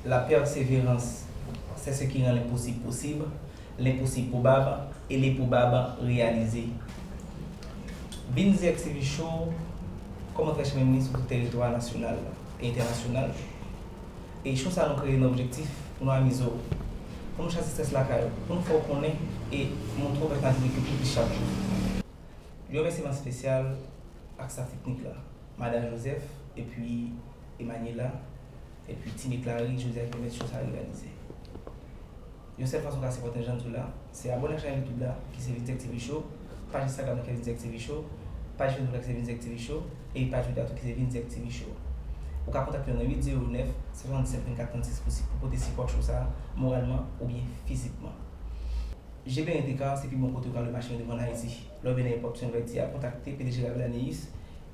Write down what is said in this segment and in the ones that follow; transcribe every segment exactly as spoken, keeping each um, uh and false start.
La persévérance, c'est ce qui rend l'impossible possible, l'impossible probable et le probable réalisé. Vin dirèk T V Show, kòm yon trè chèmen minis sou tout teritwa nasyonal e entènasyonal. E show sa nou kreye nan objektif pou nou amize w, pou nou chase strès lakay ou, pou nou fè w konnen e montre w pèsonalite nou pi plis chak jou. Yon remèsiman espesyal ak staff teknik la, Madan Joseph, epi Emmanuela, epi Team Eklari, jodi a ki pèmèt show sa reyalize. Yon sèl fason w ka sipòte n, jan m di w la, se abòne ak chanèl YouTube la, ki se Vin Dirèk T V Show, paj Instagram nan ki se Vin Dirèk T V Show, paj Facebook la ki se Vin Dirèk T V Show, epi paj Twitter tou ki se Vin Dirèk T V Show. Ou ka kontakte nou nan uit zewo nèf, sèt sèt sèt, vennkat trannsis pou si, pou pote sipò show sa, moralman oubyen fizikman. G B R T K, se pi bon kote ou ka lwe machin yo devan ann Ayiti. Lè w vin nan epòk Sent Vèti a, kontakte P D G Ravel Aneus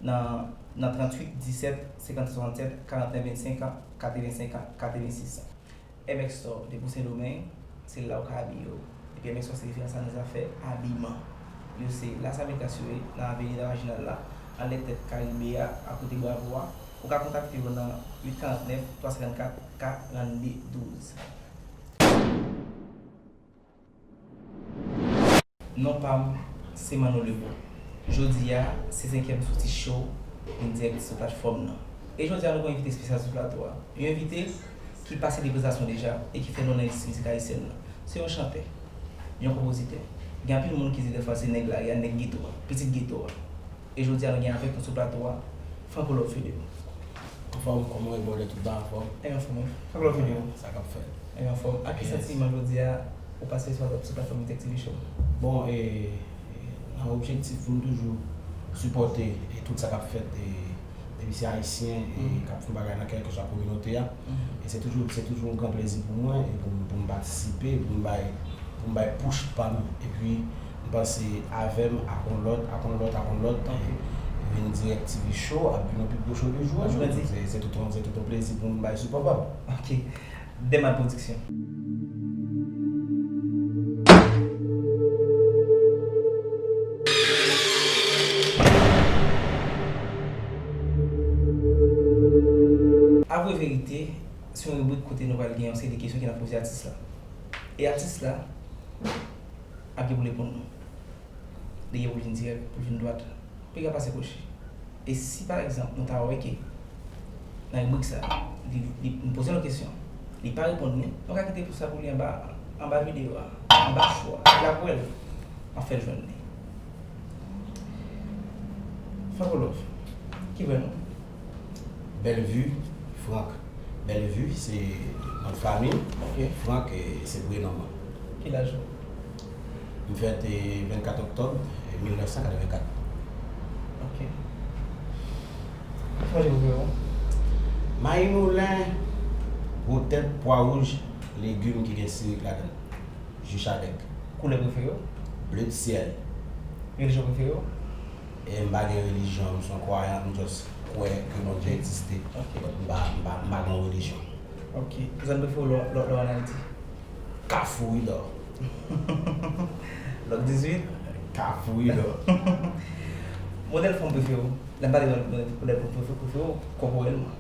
nan, nan tranntuit disèt, senkannsèt swasannsèt, karannèf vennsenk, katrevensenk, katrevensis. M X Store, depi w Sendomeng, se la ou ka abiye w. Epi M X Store se referans la nan zafè abiman. Yo se Las Américas yo ye, nan aveni Marginal la, anlè tèt Karibe a, akote Bravo a. Ou ka kontakte yo nan uit karannèf, twa senkannkat, karannde douz. Non pa m, se Manno Lebeau. Jodi a, se senkyèm soti show vin dirèk sou platfòm nan. E jodi a, nou gen yon envite espesyal sou plato a. Yon envite ki pase de prezantasyon deja e ki fè non nan endistri mizik ayisyèn nan. Se yon chantè, yon konpozitè. Gen anpil moun ki di dèfwa se nèg lari a, nèg geto a, pitit geto a. E jodi a, nou gen avèk nou sou plato a, Franco Love Federo. Anfòm, kòman w ye, brother, tout bagay anfòm? Anfòm, wi. Franco Love Federo. Sa k ap fèt? Anfòm. Ak ki santiman jodi a ou pase sou, sou platfòm Vin Dirèk T V Show? Bon, e, e, nan objektif pou m toujou sipòte e tout sa k ap fèt, e, depi se ayisyen e k ap fè bagay nan kèlkeswa kominote a. E se toujou, se toujou yon gran plezi pou mwen e pou m, pou m patisipe, pou m bay, pou m bay push pa m. Epi, m panse avè m, ak yon lòt, ak yon lòt, ak yon lòt, e, Vin Dirèk T V Show ap vin yon pi gwo show de jou an jou. Se, se tout yon, se tout yon plezi pou m bay sipò pa m. Ok. Dema Production. Avwe Verite, se yon ribrik kote nou pral gen yon seri de kesyon ke n ap poze atis la. E atis la ap gen pou l reponn nou. Li gen pou l vin dirèk, pou l vin dwat. Piga pase kwochi. E si, pa egzanp, nou ta wè ke nan ribrik sa, li, li, nou poze l yon kesyon, li pa reponn nou, nou ka kite pou sa pou li anba, anba videyo a, anba show a, l ap wè l, m ap fè l jwenn li. Franco Love, ki vrè non w? Bellevue Franck. Bellevue se non fanmi. Ok. Franck, e, se prenon mwen. Ki laj ou? M fèt, e, vennkat òktòb, e, mil nèf san katrevenkat. Ok. Ki manje prefere w? Mayi moulen, gwo tèt, pwa wouj, legim ki gen sirik ladan l. Ji chadèk. Koulè prefere w? Ble syèl. Relijyon prefere w? E m pa gen relijyon, m se yon kwayan, m just kwè ke Bondye egziste. Ok. But m pa, m pa, m pa gen yon relijyon. Ok. Zòn prefere w lè, lè, lè w ann Ayiti? Kafou Widò. Lòk dizuit? Kafou Widò. Modèl fanm prefere w? Lè m pale de modèl, modèl fanm prefere, prefere w kòporèlman.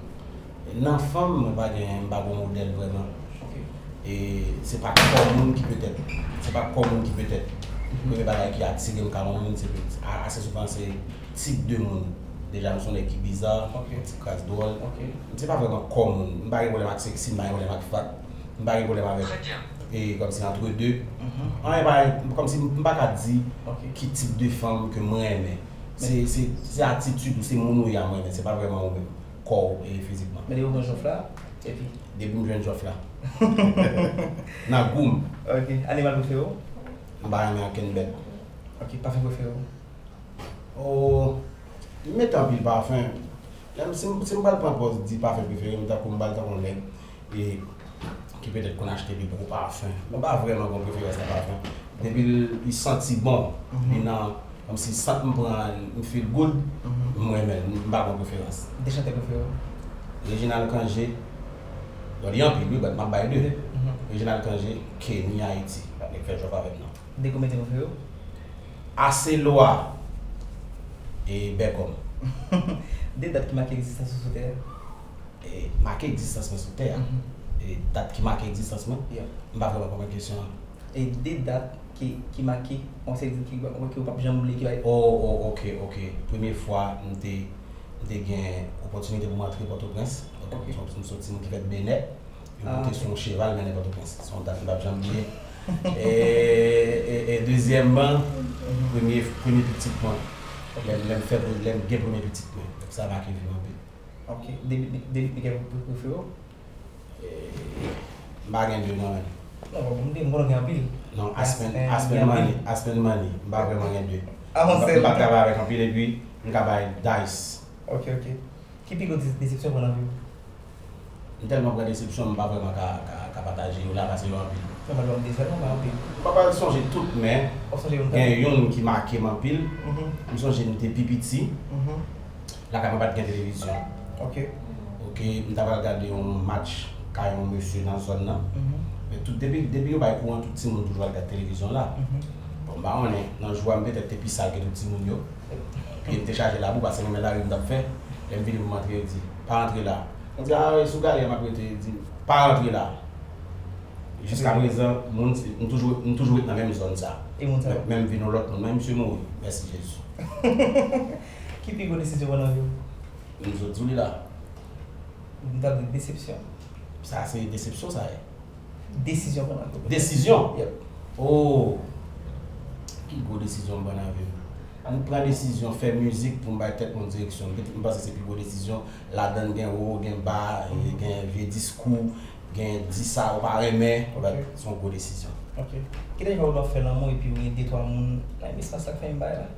Nan fanm, mwen pa gen, m pa gen modèl vrèman. Ok. E se pa kò moun ki petèt, se pa kò moun ki petèt premye bagay ki atire m ka yon moun, se a-, ase souvan se tip de moun. Deja, m se yon nèg ki biza, yon ti kras dwòl. Ok. Se pa vrèman kò moun. M pa gen pwoblèm ak seksi, m pa gen pwoblèm ak fat. M pa gen pwoblèm avèk, e, kòmsi antre de. Anyen pa, kòmsi m pa ka di ki tip de fanm ke mwen renmen. Se, se, se atitid ou, se moun ou ye a mwen renmen. Se pa vrèman ou menm, kò w e fizikman. Men depi w pran jòf la, epi? Depi m jwenn jòf la. Nan gou m. Ok. Animal prefere w? M pa renmen okenn bèt. Ok. Pafen prefere w? Oh, m mete anpil pafen. Lè m, si m, si m pral pran pòz di pafen prefere m, tankou m pral tankou yon nèg, e, ki petèt konn achte de gwo pafen. Mwen pa vrèman gen preferans nan pafen. Depi l, li santi bon, li nan, kòmsi sant m pran, m feel good, m renmen l, m pa gen preferans. De chantè prefere w? Reginald Cangé. Bon, li anpil, wi, but m ap bay de. Reginald Cangé, Kenny Haiti. Nèg fè jòf avè m nan. De komedyen prefere w? Aselwa e Bègòm. De dat ki make egzistans ou sou tè a? E make egzistans mwen sou tè a? Mhm. E dat ki make egzistans mwen? Yeah. M pa vrèman konprann kesyon an. E de dat ki, ki make, yon seri ki, ki ou p ap janm bliye, ki va Oh, oh, ok, ok. Premye fwa m te, m te gen opòtinite pou m antre Pòtoprens. Ok. M se yon timoun ki fèt Benè. Yo Ah, monte ok. Sou yon cheval mennen Pòtoprens. Se yon dat m p ap janm bliye. E, e, e dezyèmman, premye, premye pitit mwen. Lè, lè m fè, lè m gen premye pitit mwen. Sa make vi m anpil. Ok. Depi, depi ki gen prefere w? E, m pa gen de non, men. Non, bon, m konnen gen anpil. Non, Aspen, Aspen, Aspen gen Money, anpil. Aspen Money. M pa vrèman gen de. Ah, M on pa- sèl. M pa travay avèk anpil epi m ka bay Dice. Ok, ok. Ki pi gwo de-, desepsyon w pran nan vi w? M tèlman pran desepsyon, m pa vrèman ka, ka, ka pataje yo la, paske yo anpil. Fè m ba m de sèl, non, pa anpil. M pa pral sonje tout, men W ap sonje yon gen youn ki make m anpil. Mhm, M sonje m te pi piti, mhm. lakay mwen pa t gen televizyon. Ok. Ok, m ta pral gade yon match kay yon mesye nan zòn nan. Mhm, Men tout, depi, depi yo bay kouran, tout timoun toujou al gade televizyon la. mhm. Bon, m pa konnen, nan jou a, m petèt te pi sal ke tout timoun yo. Pye m te chaje labou, paske renmen lari m t ap fè. Lè m vini pou m antre, yo di, "Pa antre la." Mwen di, "A, e sou galri a m ap rete." Yo di, "Pa antre la." Jiska prezan, moun, m toujou, m toujou ret nan menm zòn sa. E moun sa yo? Men, men m vin yon lòt moun. Men misye mouri. Mèsi Jezi. Ki pi gwo desizyon w pran nan vi w? M sot di w li la. M ta di desepsyon. Sa se desepsyon sa ye. Desizyon w pran nan vi w. Desizyon? Yep. Oh! Ki gwo desizyon m pran nan vi m? M pran desizyon fè mizik pou m bay tèt mwen direksyon. M panse se pi gwo desizyon. Ladan l gen wo, gen ba, gen vye diskou, gen di sa ou pa renmen. Ok. But se yon gwo desizyon. Ok. Kilè w ap fè lanmou epi w gen de twa moun nan espas la k fè menm bagay la?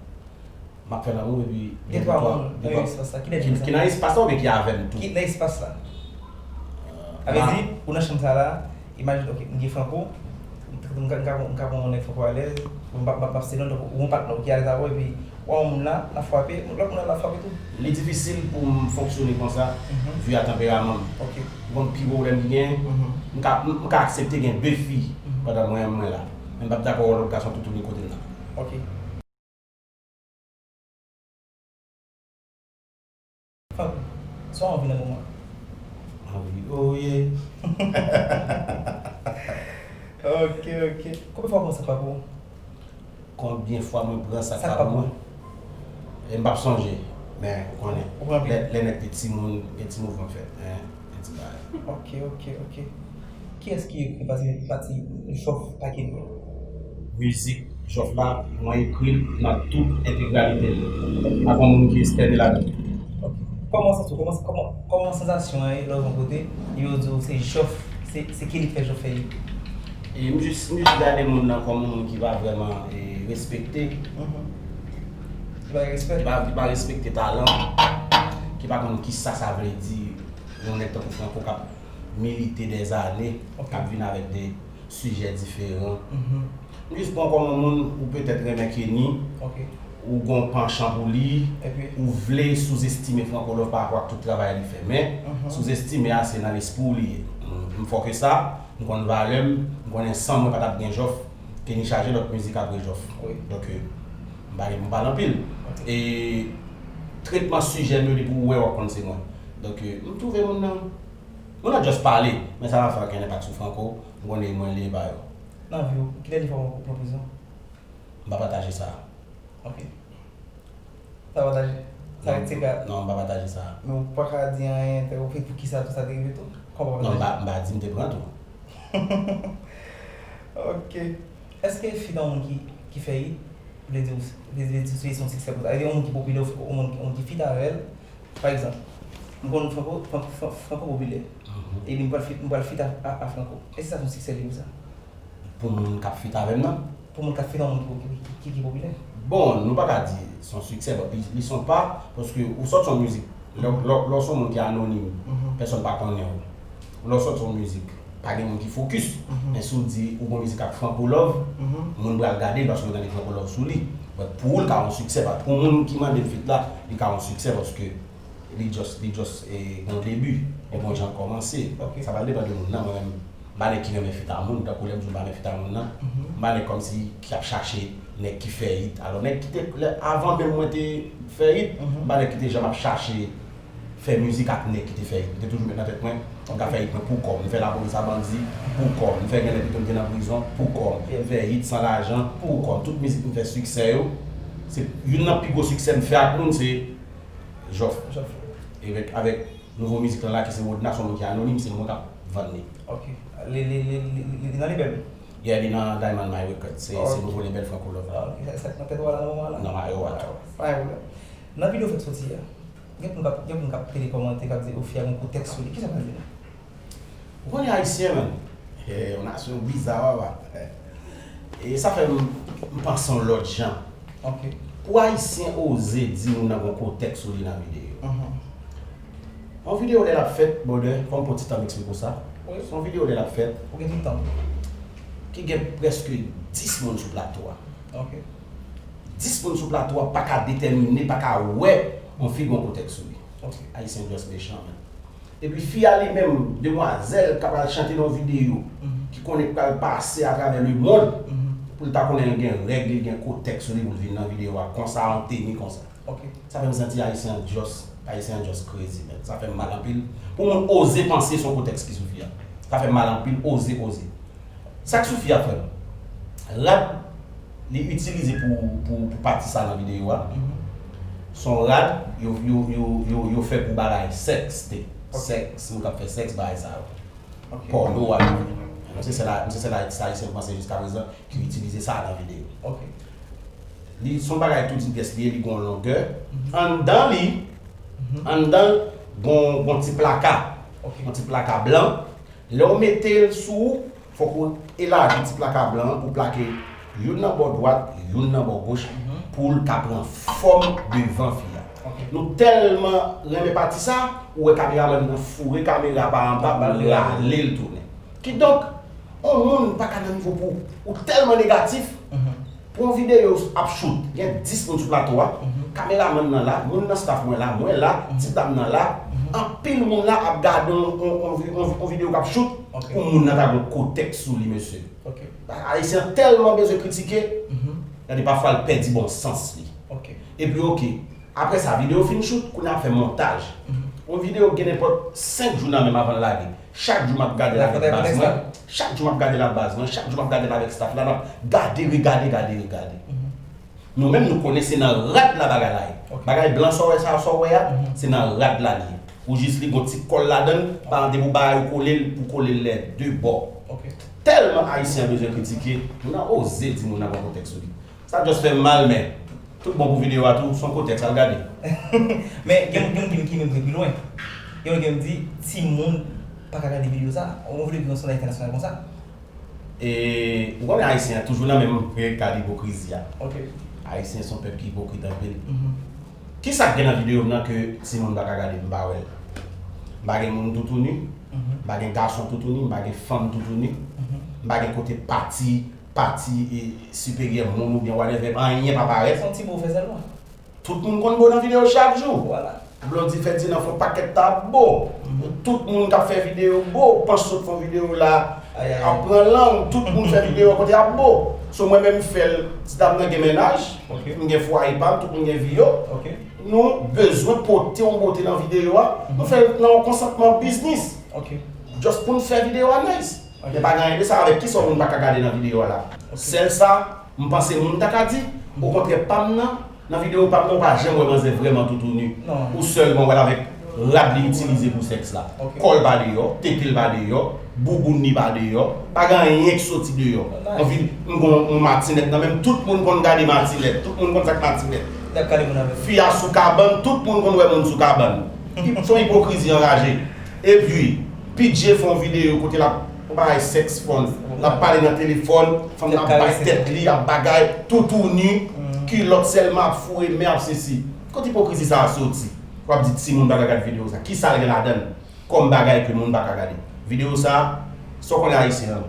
M ap fè lanmou epi De twa moun nan espas la. Kilè ki, ki nan espas la oubyen ki avè m tou? Ki nan espas la? Euh, Sa vle ma- di, ou nan chanm sa la, imajine, ok, m gen Franco, m ka, m ka, m ka pran yon nèg Franco alèz, m pa, m pa, m pa se non, donk, ou yon patnè ki alèz avè w, epi w wè yon moun la, l ap frape, lòt moun la, l ap frape tou. Li difisil pou m fonksyone konsa, Mhm. vi a tanperaman m. Ok. Ou konn pi gwo pwoblèm ki gen? Mhm. M ka, m ka aksepte gen de fi Mhm. pandan mwen menm mwen la. Men m p ap dakò wè lòt gason tou tounen kote m nan. Ok. Franco, sa w anvi nan moman? Anvi, oh yeah. Ok, ok. Konbyen fwa w pran sak pa pou ou? Konbyen fwa mwen pran sak Sak pa pa pou pou mwen? E m p ap sonje, men ou konnen. Ou pran anpil. Lè, lè nèg te timoun, gen ti mouvman k fèt, men gen ti bagay. Ok, ok, ok. Kiyès ki ekri pati, pati Jòf Pakin yo? Mizik Jòf la, mwen ekri l nan tout entegralite l. Pa gen moun ki estène ladan l. Ok. Kòman w santi w? Kòman, kòman, kòman sansasyon an ye lè w rive yon kote, yo di w se Jòf, se, se Kenny k fè Jòf fè hit? E m jis, m jis gade moun nan kòm yon moun ki pa vrèman, e, respekte. Mhm. Li pa gen respè? Li pa, li pa respekte talan, ki pa konn kisa sa vle di yon nèg tankou Franco k ap milite dèzane, Ok. k ap vin avèk de sijè diferan. Mhm. M jis pran kòm yon moun ou petèt renmen Kenny, Ok. ou gon panchan pou li, Epi? Ou vle souzestime Franco Love pa rapò ak tout travay li fè. Men, Mhm. souzestime a se nan lespri w li ye. M, m fò ke sa, m konn valè m, m konnen san mwen pa t ap gen Jòf, Kenny chaje lòt mizik apre Jòf. Wi. Donk, euh, m pa gen pou m pale anpil. Ok. E tretman sijè m yo, depi w wè, w ap konn se mwen. Donk, euh, m twouve moun nan, moun nan just pale, men sa pa fè okenn enpak sou Franco, m konnen mwen li ye pa yo. Nan vi w, kilè dènye fwa w pran prizon? M pa pataje sa. Ok. Sa pataje? Sa Non, rete ka. Non, m pa pataje sa. Men ou pa ka di anyen, te ou pou kisa tout sa te rive tou? Kòman w pa Non, m pataje? pa, m pa di m te pran tou. Ok. Èske fit a yon moun ki, ki fè hit, vle di, vle di, vle di se yon siksè pou sa? Vle di yon moun ki popilè, yon moun, yon moun ki fit avè l, pa egzanp, m konn Franco, Franco, Franco, Franco popilè. Mhm. Epi m pral fit, m pral fit a, a, a Franco. Èske sa se yon siksè li menm sa? Pou moun k ap fit avè m nan? Pou moun k ap fit a yon moun ki, ki, ki, ki popilè? Bon, nou pa ka di se yon siksè, but li, li se yon pa, paske ou sòti yon mizik, lè, lè, lè w se yon moun ki anonim, Mhm. pèsonn pa konnen w. Lè w sòti yon mizik, pa gen moun ki fokis. Mhm. Men si w di ou gon mizik ak Franco Love, Mhm. moun pral gade l paske yo tande Franco Love sou li. But pou ou, l ka yon siksè, but pou moun ki mande l fit la, li ka yon siksè paske li just, li just, eh, gon debi, li gon jan kòmanse. Ok. Sa pral depann de moun nan, mwen menm, m pa nèg ki renmen fit a moun, tankou lè m di w m pa renmen fit a moun nan, Mhm. m pa nèg kòmsi ki ap chache nèg ki fè hit. Alò, nèg ki te, lè, avan menm mwen te fè hit, Mhm. m pa nèg ki te janm ap chache fè mizik ak nèg ki te fè hit. Mwen te toujou met nan tèt mwen, mwen ka fè hit mwen pou kò m. Mwen fè Lapolis a Bandi pou kò m. Mwen fè Genlè Pito m te nan prizon pou kò m. Mwen fè hit San Lajan pou kò m. Tout mizik mwen fè siksè yo, se youn nan pi gwo siksè m fè ak moun, se Jòf. Jòf. Avèk, avèk nouvo mizik lan la ki se Rodna, se yon moun ki anonim, se mwen k ap vann li. Ok. Li, li, li, li, li nan label? Yeah, li nan Diamond My Record. Se, se nouvo label Franco Love la. Ah, ok. Sa, sa k nan tèt ou a la nan moman an la? Nan mayo a tou. Pa gen pwoblèm. Nan videyo fèk soti a, gen moun k ap, gen moun k ap pede kòmante, k ap di, "O, fi a gen kontèks sou li." Kisa w ka di nou? Ou konnen Ayisyen, man. Eh, yon nasyon biza, papa. E sa fè m, m panse yon lòt jan. Ok. Pou Ayisyen oze di moun nan gen kontèks sou li nan videyo. Mhm. Yon videyo lè l ap fèt, brother, fò m pran ti tan m eksplike w sa. Wi. Yon videyo lè l ap fèt, ou gen tout tan, ki gen prèske dis moun sou plato a. Ok. Dis moun sou plato a pa ka detèmine, pa ka wè yon fi gen yon kontèks sou li. Ok. Ayisyen just mechan, man. Epi fi a li menm, demwazèl k ap al chante nan yon videyo, mhm, ki konnen k pral pase atravè lemonn, mhm, pou l ta konnen l gen règ, li gen kontèks sou li pou l vin nan videyo a konsa, an teni konsa. Ok. Sa fè m santi Ayisyen an just, Ayisyen an just crazy, man. Sa fè m mal anpil. Pou moun oze panse se yon kontèks ki sou fi a. Sa fè m mal anpil, oze koze. Sa k sou fi a, frè m? Rad li itilize pou, pou, pou pati sa nan videyo a. Mhm. Se yon rad yo, yo, yo, yo, yo fè pou bagay sèks, te, ok, sèks, moun k ap fè sèks, bagay sa yo. Ok. Pòno a. Mwen se sèl a, mwen se sèl atis ayisyen m panse jiska prezan ki itilize sa nan videyo. Ok. Li se yon bagay tou di pyès li ye, li gen yon longè. Mhm. Anndan li, mhm, anndan l, gon, gon ti plaka. Ok. Yon ti plaka blan. Lè w mete l sou ou, fòk ou elaji ti plaka blan an pou plake youn nan bò dwat, youn nan bò goch, mhm, pou l ka pran fòm devan fi a. Ok. Nou tèlman renmen pati sa, ou wè kameramann nan foure kamera pa anba pou l rale l tounen. Kidonk, yon moun pa ka nan nivo pou ou tèlman negatif, mhm, pou yon videyo ap shoot, gen dis moun sou plato a, mhm, kameramann nan la, moun nan staff mwen la, mwen la, mhm, ti dam nan la, mhm, anpil moun la ap gade yon, yon, yon vi-, yon vi-, yon videyo k ap shoot, ok, pou moun nan ta gen kontèks sou li, mesye. Ok. Ayisyen an tèlman bezwen kritike, mhm, gade pafwa l pèdi bon sans li. Ok. Epi, ok, apre sa, videyo fin shoot, kounye a ap fè montaj. Mhm. Yon videyo gen nenpòt senk jou nan men m avan l lage. Chak jou m ap gade l avèk baz mwen. Chak jou m ap gade l ak baz mwen. Chak jou m ap gade l avèk staff la. N ap gade, regade, gade, regade. Mhm. Nou menm, nou konnen se nan rad la bagay la ye. Ok. Bagay blan sa w wè sa, sa w wè a, mhm, se nan rad la li ye. Ou jis li gon ti kòl ladan l, pa depi w ba yo kole l, pou kole l lè de bò. Ok. Tèlman Ayisyen an bezwen kritike, moun nan oze di moun nan gon kontèks sou li. Sa just fè m mal, men tout bon pou videyo a tou, se yon kontèks, al gade. Men gen, gen moun ki, ki menm pi lwen. Gen moun ki menm di, timoun pa ka gade videyo sa. Ou vle gen yon sondaj entènasyonal konsa? E, ou konnen Ayisyen an toujou nan menm kad ipokrizi a. Ok. Ayisyen se yon pèp ki ipokrit anpil. Mhm. Kisa k gen nan videyo m nan ke timoun pa ka gade? M pa wè l. M pa gen moun toutouni, mhm, m pa gen gason toutouni, m pa gen fanm toutouni, mhm, m pa gen kote pati pati, e, siperyè moun oubyen whatever, anyen pa parèt. Se yon ti bo w fè sèlman. Tout moun konn bo nan videyo chak jou. Vwala. Blondy Ferdinand fè yon pakèt ta bo. Mhm. Tout moun k ap fè videyo bo. Panch sot fè yon videyo la, ay, ay, ap pran lang. Tout moun fè videyo kote y ap bo. So, mwen menm m fè l, ti dam nan gen mennaj, ok, m gen fwaye pa m, tout moun gen vi yo. Ok. Nou bezwen pote yon bote nan videyo a. Mhm. Nou fè l nan yon konsantman biznis. Ok. Just pou n fè videyo a nice. Ok. Men pa gen anyen de sa, avèk kisa yon moun pa ka gade nan videyo a la? Ok. Sèl sa, m panse moun ta ka di, okontrè, pa m nan, nan videyo pa m nan, ou pa janm wè manzè vrèman toutouni. Non. Ou sèlman wè l avèk rad li itilize pou sèks la. Ok. Kò l pa deyò, tete l pa deyò, bouboun li pa deyò, pa gen anyen k soti deyò. Nice. Anvi, m gon yon matinèt nan men m, tout moun konn gade matinèt, tout moun konn sa k matinèt. L ap gade moun avèk. Fi a sou kabann, tout moun konn wè moun sou kabann. Se yon ipokrizi anraje. Epi, P J fè yon videyo kote l ap yon bagay sex phone, l ap pale nan telefòn, fanm nan ap bay tèt li, ap bagay, toutouni, kilòt sèlman ap foure men ap sesi. Kote ipokrizi sa a soti? W ap di timoun pa ka gade videyo sa. Kisa l gen ladan l kòm bagay ke moun pa ka gade? Videyo sa, sa w konnen ayisyen an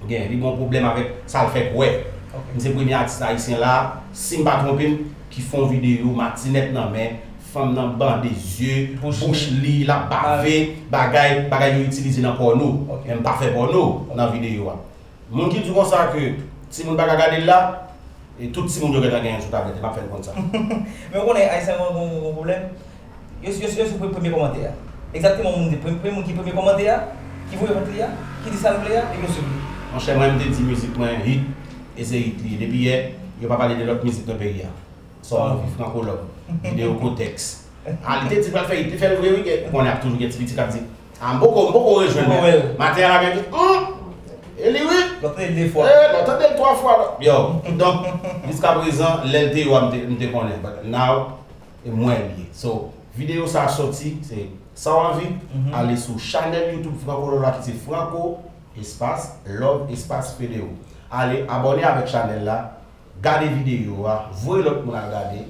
gen, li gen yon pwoblèm avèk sa l fèk wè. Ok. M se premye atis ayisyen la, si m pa twonpe m, ki fè yon videyo matinèt nan men, fanm nan bande zye, bouch li, l ap bave, bagay, bagay yo itilize nan pòno. Ok. Men m pa fè pòno nan videyo a. Moun ki di konsa ke timoun pa ka gade l la, e tout timoun yo gentan genyen sou tablèt, e m ap fè n konn sa. Men w konnen, ayisyen gen yon, yon, yon pwoblèm. Yo, yo, yo swiv premye kòmantè a. Egzakteman, moun di, premye, premye moun ki premye kòmantè a, ki voye vant li a, ki di sa l vle a, epi yo swiv li. Monchè, mwen, m te di mizik mwen hit, e se hit li ye. Depi yè, yo pa pale de lòt mizik nan peyi a. Sa w anvi, Franco Love, videyo Kotex. A, li te di l pral fè hit, li fè l vre, wi, gen, ou konnen ap toujou gen ti piti k ap di, a, m poko, m poko rejwenn, men maten a la gen di, hum, e li wi. Lòt tande l de fwa. Eh, lòt tande l twa fwa. Yo, donk, jiska prezan, lè l te yo a, m te, m te konnen. But now, e mwen li ye. So, videyo sa a soti, se sa w anvi, ale sou chanèl YouTube Franco Love la ki se Franco espas Love espas Fedeo. Ale abòne avèk chanèl la, gade videyo a, voye lòt moun al gade,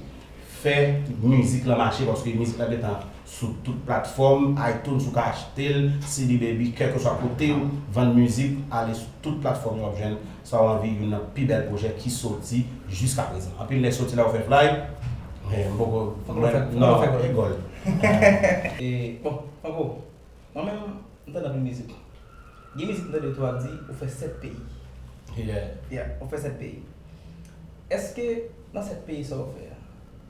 fè mizik lan mache, paske mizik la gentan sou tout platfòm, iTunes ou ka achte l, C D Baby, kèlkeswa kote w vann mizik, ale sou tout platfòm yo w ap jwenn sa w anvi, youn nan pi bèl pwojè ki soti jiska prezan. Anpil nèg soti la yo fè flay, men m poko, non, e gòl. E, bon, Franco, mwen menm, m tande anpil mizik. Gen mizik m tande tou ap di, ou fè sèt peyi. Yeah. Yeah, ou fè sèt peyi. Èske nan sèt peyi sa ou fè a,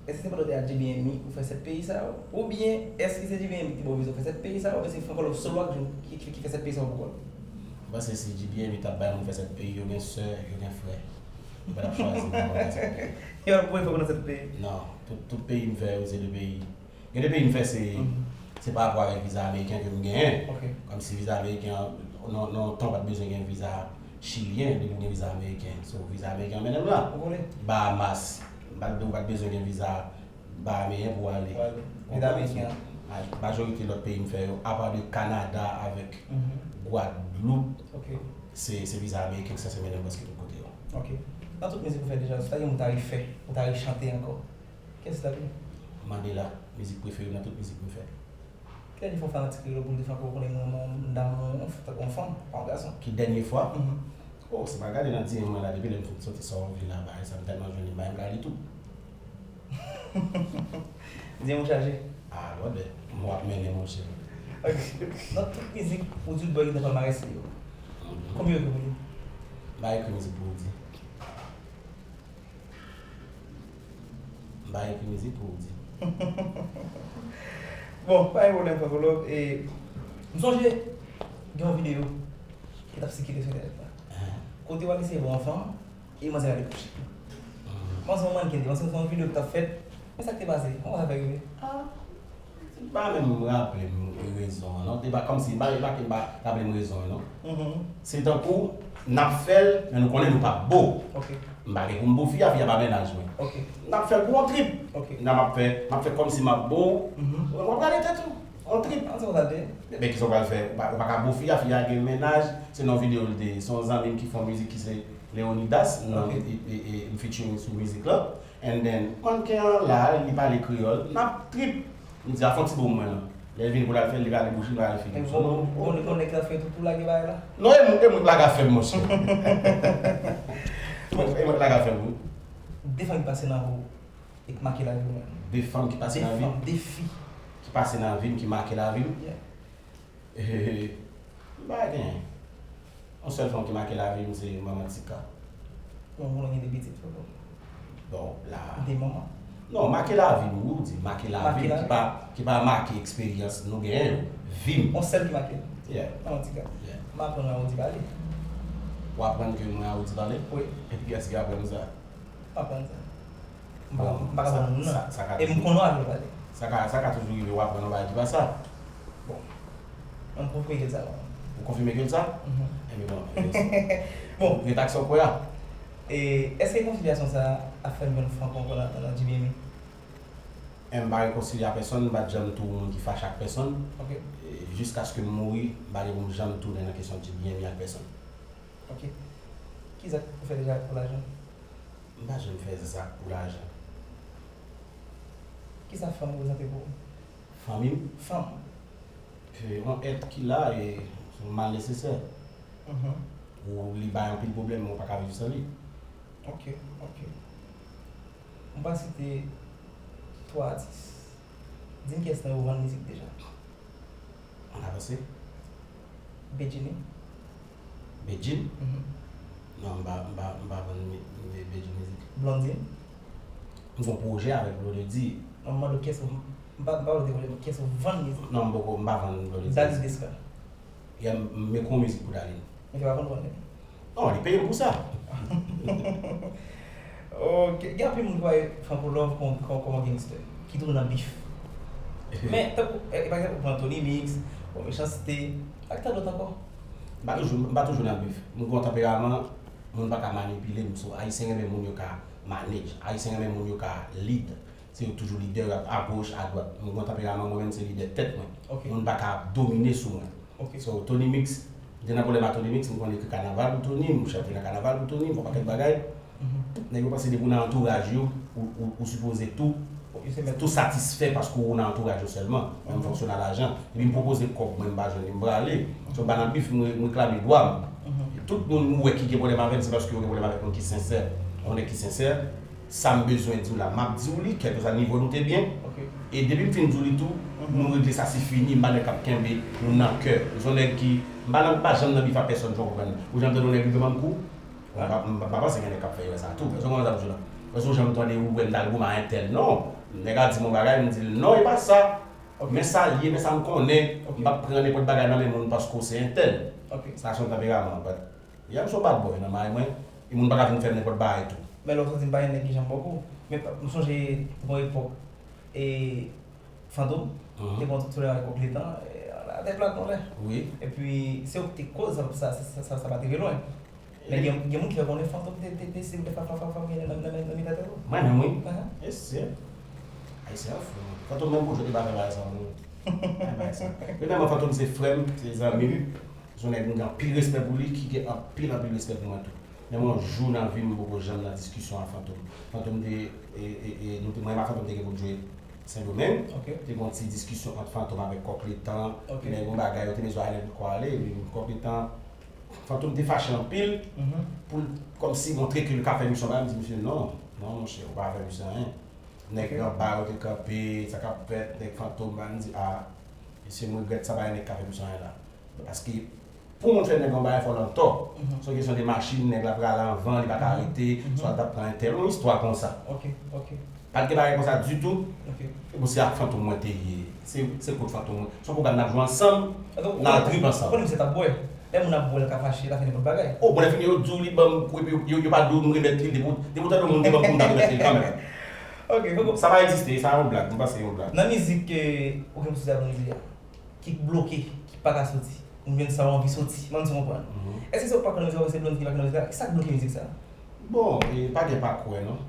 èske se pandan w te ak J B M E ou fè sèt peyi sa yo? Oubyen èske se J B M E ki te ba w viza ou fè sèt peyi sa yo? Oubyen se Franco Love solo a ki, ki, ki fè sèt peyi sa yo pou kò l? M panse si J B M E t ap bay moun fè sèt peyi, yo gen sè, yo gen frè. Yo pa t ap chwazi moun fè sèt peyi. Yo ap voye fè w nan sèt peyi. Non, tout, tout peyi m fè yo, se de peyi. Gen de peyi m fè se, se pa rapò avèk viza ameriken ke m genyen. Ok. Kòmsi viza ameriken an, nan, nan tan w pa t bezwen gen viza chilyen, depi w gen viza ameriken. So, viza ameriken an mennen m la. Ou konnen? Bahamas, m pa t, ou pa t bezwen gen viza bahameyen pou w ale. Pou w ale. Viza ameriken an. Majorite lòt peyi m fè yo, apa de Kanada avèk Gwadloup, ok, se, se viza ameriken ki sanse mennen m prèske tout kote yo. Ok. Nan tout mizik ou fè deja, si w ta gen moun ou ta refè, ou ta rechante ankò, kiyès li ta ye? Mandela, mizik prefere m nan tout mizik m fè. Ki dènye fwa w fè yon ti kreyòl pou m te fè ankò, ou konnen mwen, mwen, m damou yon, tankou yon fanm, pa yon gason. Ki dènye fwa? Mhm. Oh, si m al gade nan D M mwen la, depi lè m fin soti Sawonvil la, bagay sa, m tèlman jwenn li, m bay m gade tou. D M ou chaje? Ah, brother, m w ap mennen, monchè. Ok. Nan tout mizik, ou di w bò ki nan palmarès li yo. Mhm. Konbyen yo gen pou li? M pa ekri mizik pou Roody. M pa ekri mizik pou Roody. Bon, pa gen pwoblèm, Franco Love. E, m sonje gen yon videyo ki t ap sikile sou entènèt la. Kote w al eseye ba w yon fanm, e manzè a dekouche. Manzè yon mannken, te panse se yon videyo ki t ap fèt. Men sa k te pase, kòman sa fè rive? Ah, m pa menm raple m rezon an, non. Te pa kòmsi, m pa, m pa, m pa raple m rezon an, non. Mhm. Se tankou, n ap fè l, men nou konnen nou p ap bo. Ok. M pa gen pou m bo fi a, fi a pa mennaj mwen. Ok. N ap fè l pou yon trip. Ok. N ap fè, m ap fè kòmsi m ap bo. Mhm. W ap gade tèt ou. Yon trip. An se konsa l te ye? Men kisa w pral fè? Ou pa, ou pa ka bo fi a, fi a gen mennaj. Se nan yon videyo l te ye. Se yon zanmi m ki fè yon mizik ki se Leonidas, nan, e, e, e, m featuring sou mizik la. And then, mannken an la, li pale kreyòl, n ap trip. M di, a fè yon ti bo mwen la. Lè l vini pou l al fè l, li pale bouch li, li pale figi m. Bon, bon, bon, nèg la fè tou pou lage bagay la? Non, e mwen, e mwen k lage afè m, monchè. E mwen k lage afè m, wi. De fanm ki pase nan vi w e k make lavi w menm. De fanm ki pase nan vi m? De fanm, de fi. Ki pase nan vi m, ki make lavi m? Yeah. Eh, m pa gen. Yon sèl fanm ki make lavi m, se manman Tika. Bon, ou konnen gen de pitit, Franco? Bon, la. De manman? Non, make lavi m, wi, ou di, make lavi m, ki pa, ki pa make eksperyans nou genyen yo. Vi m. Yon sèl ki make l? Yeah. Manman Tika. Yeah. M aprann a Roody pale. Ou aprann ke mwen a Roody pale? Wi. Epi kiyès ki aprann ou sa? M aprann sa. M pa, m pa ka ban moun nan. E m konnen w ap pale. Sa ka, sa ka toujou rive w aprann yon bagay ki pa sa. Bon. Mwen m konfime ke l sa. Ou konfime ke l sa? Mhm. Enben bon, enben bon. Bon. Ret ak sa w kwè a. E èske rekonsilyasyon sa a ap fè m jwenn Franco ankò nan, nan J B M E? M pa rekonsilye a pèsonn, m pa t janm tou moun ki fache ak pèsonn. Ok. E jiskaske m mouri, m pa gen pou m janm tounen nan kesyon J B M E ak pèsonn. Ok. Ki zak ou fè deja pou lajan? M pa janm fè zak pou lajan. Kisa fanm reprezante pou ou? Fanmi m? Fanm. Se yon èt ki la e se yon mal nesesè. Mhm. Ou, li bay anpil pwoblèm, men ou pa ka viv san li. Ok, ok. M pral site twa atis. Di m kiyès nan yo vann mizik deja. Ann avanse. Bedjine. Bedjine? Mhm. Non, m pa, m pa, m pa vann mi-, mi-, Bedjine mizik. Blondedy? M gon pwojè avèk Blondedy. Non, m mande w kiyès ou vann. M pa, m pa vle dekouraje, men kiyès ou vann mizik? Non, m poko, m pa vann Blondedy. Daline Desca. Yeah, m, m meke yon mizik pou Daline. Men se pa vann vann li. Non, li peye m pou sa. Ok, gen anpil moun ki pa wè Franco Love kòm, kòm, kòm gangster, ki toujou nan bif. Men, tankou, e, e, pa egzanp, ou pran Tony Mix, bon, Mechanste, ak tandòt ankò. M pa toujou, m pa toujou nan bif. Mwen gen yon tanperaman, moun pa ka manipile m. So, Ayisyen renmen moun yo ka manage. Ayisyen renmen moun yo ka lead. Se yo toujou lidè, y ap agoch, adwat. Mwen gen yon tanperaman, mwen menm se lidè tèt mwen. Ok. Moun pa ka domine sou mwen. Ok. So, Tony Mix, m te nan pwoblèm ak Tony Mix, m konn ekri kanaval pou Tony, m chante nan kanaval pou Tony, m fè yon pakèt bagay. Mhm. Nèg yo panse depi w nan antouraj yo, ou, ou, ou sipoze tou, tou satisfè paske w nan antouraj yo sèlman. Men m fonksyone a lajan. Epi m pwopoze kòb, mwen m pa jwenn li, m prale. So, m pa nan bif, m re-, m reklame dwa m. Mhm. Tout moun ou wè ki gen pwoblèm avè m, se paske yo gen pwoblèm avèk moun ki sensè. Yon nèg ki sensè, sa m bezwen di w la, m ap di w li, kèlkeswa nivo nou te byen. Ok. E depi m fin di w li tou, mhm, nou regle sa, se fini, m pa nèg k ap kenbe moun nan kè. M se yon nèg ki, m pa nan, m pa janm nan bif ak pèsòn, jan w konprann. Ou janm tande yon nèg rive ban m kou? Mwen pa, mwen pa panse gen nèg k ap fè erè sa tou. Èske w konprann sa m di w la? Èske w janm tande ou wè m t al goumen a entèl? Non. Nèg la di m yon bagay, m di l, "Non, e pa sa. Ok. Men sa l ye, men sa m konnen. Ok. M p ap pran nenpòt bagay nan men moun paske w se entèl." Ok. Sa se yon tanperaman, but, yeah, m se yon bad boy nan may mwen. E moun pa ka vin fè m nenpòt bagay tou. Men lè w soti m pa gen nèg ki janm bò kou. Men pa, m sonje te gon epòk, e, Fantom, mhm, te gon ti pwoblèm avèk Kòk Letan, e, la tèt plat yon lè. Wi. Epi, se yo ki te koz sa, sa, sa, sa, sa pa te rive lwen. Men gen, gen moun ki fè konnen Fantom te, te, te deside mete fa, fa, fa, fa nan, nan, nan, nan mitan tèt ou. Mwen menm, wi. Ahan. E se. Ayisyen an fou, non. Fantom menm pou jwèt li pa fè bagay sa, non. Pa fè bagay sa. Premyèman, Fantom se frè m, se zanmi m. Se yon nèg m gen anpil respè pou li, ki gen anpil, anpil respè pou mwen tou. Men mwen, yon jou nan vi m, m poko janm nan diskisyon ak Fantom. Fantom te, e, e, e, nou te, mwen ak Fantom te gen pou n jwe Sendomeng. Ok. Te gen yon ti diskisyon ant Fantom avèk Kòk Letan. Ok. Men yon bagay, yo te bezwen ale pou ale, epi Kòk Letan, Fantom te fache anpil, mhm, pou l, kòmsi montre ke l ka fè misyon bagay, m di, "Mesye, non, non, monchè, ou pa fè misyon anyen." Nèg, ok, anba yo te kanpe, sa k ap fèt, nèg Fantom, m di, "A, mesye, m regrèt sa, pa gen nèg ka fè misyon anyen la." Paske, pou moun fè nèg yon bagay, fò l antò. Mhm. Se yon kesyon de machin, nèg la pral anvan, li pa ka, mhm, rete, mhm, swa l t ap pran entèl, yon istwa konsa. Ok, ok. Pa t gen bagay konsa ditou. Ok. E bon, se ak Fantom mwen te ye. Se, se kot Fantom mwen. Se yon pwogram n ap jwe ansanm, n al trip ansanm. Ou konnen misye t ap bwè. Lè moun ap bwè, l ka fache, l ka fè nenpòt bagay. O, bon, lè fini, yo di w li ban m kou, epi yo, yo, yo pa di w m remèt li, depi w, depi w tande yon moun te ban m kou, m ta remèt li kanmenm. Ok, fò sa pa egziste, sa yon blag, m panse yon blag. Nan mizik, eh, ou gen pou soti a Blondedy a, ki bloke, ki pa ka soti. Ou jwenn sa w anvi soti, m ann si w konprann. Mhm. Èske se ou k pa kwè nan mizik la, oubyen se Blondedy ki pa kwè nan mizik la? Ki sa k bloke mizik sa? Bon, e pa gen pa kwè non.